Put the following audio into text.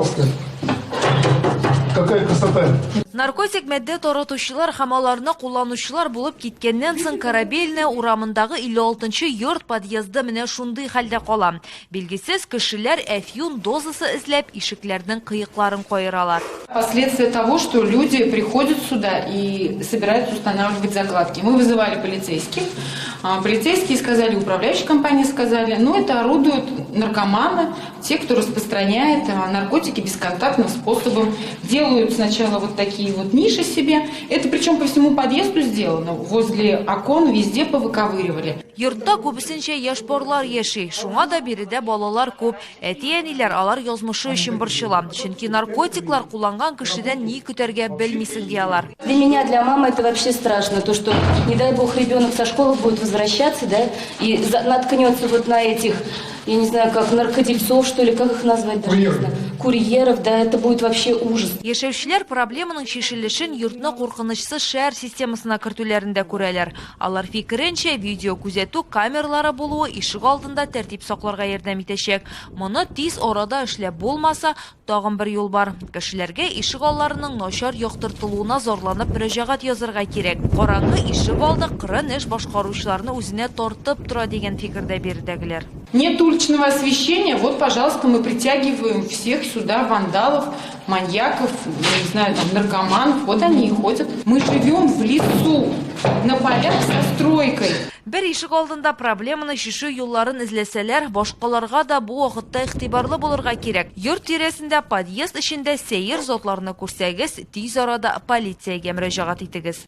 Пожалуйста. Какая красота. Наркотик матдә таратучылар һәм аларны кулланучылар булып киткәннән соң Корабельная урамындагы 56 нчы йорт подъезды менә шундый хәлдә кала. Билгесез кешеләр әфьюн дозасы эзләп ишекләрнең кыекларын каералар. Последствия того, что люди приходят сюда и собираются устанавливать закладки. Мы вызывали полицейских. Полицейские сказали, управляющие компании сказали, ну это орудуют наркоманы, те, кто распространяет наркотики бесконтактным способом. Делают сначала вот такие вот ниши себе. Это причем по всему подъезду сделано. Возле окон везде повыковыривали. Йортта күбесенчә яшь парлар яши, шуңа да биредә балалар күп. Әти-әниләр алар язмышы өчен борчыла. Чөнки наркотиклар кулланган кешедән ни көтәргә белмисең, ди алар. Для меня, для мамы это вообще страшно, то что, не дай бог, ребенок со школы будет возвращаться, да, и наткнется вот на этих, я не знаю, как наркодельцов, что ли, как их назвать даже, не знаю. Курьеров, да, это будет вообще ужас. Яшәүчеләр проблеманың чишелешен йортны куркынычсыз шәһәр системасына кертүләрендә күрәләр. Алар фикеренчә, видеокүзәтү камералары булуы ишегалдында тәртип сакларга ярдәм итәчәк. Моны тиз арада эшләп булмаса, тагын бер юл бар. Кешеләргә ишегалларының начар яктыртылуына зарланып мөрәҗәгать язарга кирәк. Караңгы ишегалды кырын эш башкаручыларны үзенә тартып тора, дигән фикердә биредәгеләр. Нет уличного освещения, вот, пожалуйста, мы притягиваем всех сюда, вандалов, маньяков, я не знаю, там, наркоманов, вот они и ходят. Мы живем в лесу, на полях со стройкой. Бер ишек алдында проблеманы чишү юлларын эзләсәләр, башкаларга да бу вакытта игътибарлы булырга кирәк. Йорт тирәсендә, подъезд эчендә сәер затларны күрсәгез, тиз арада полициягә мөрәҗәгать итегез.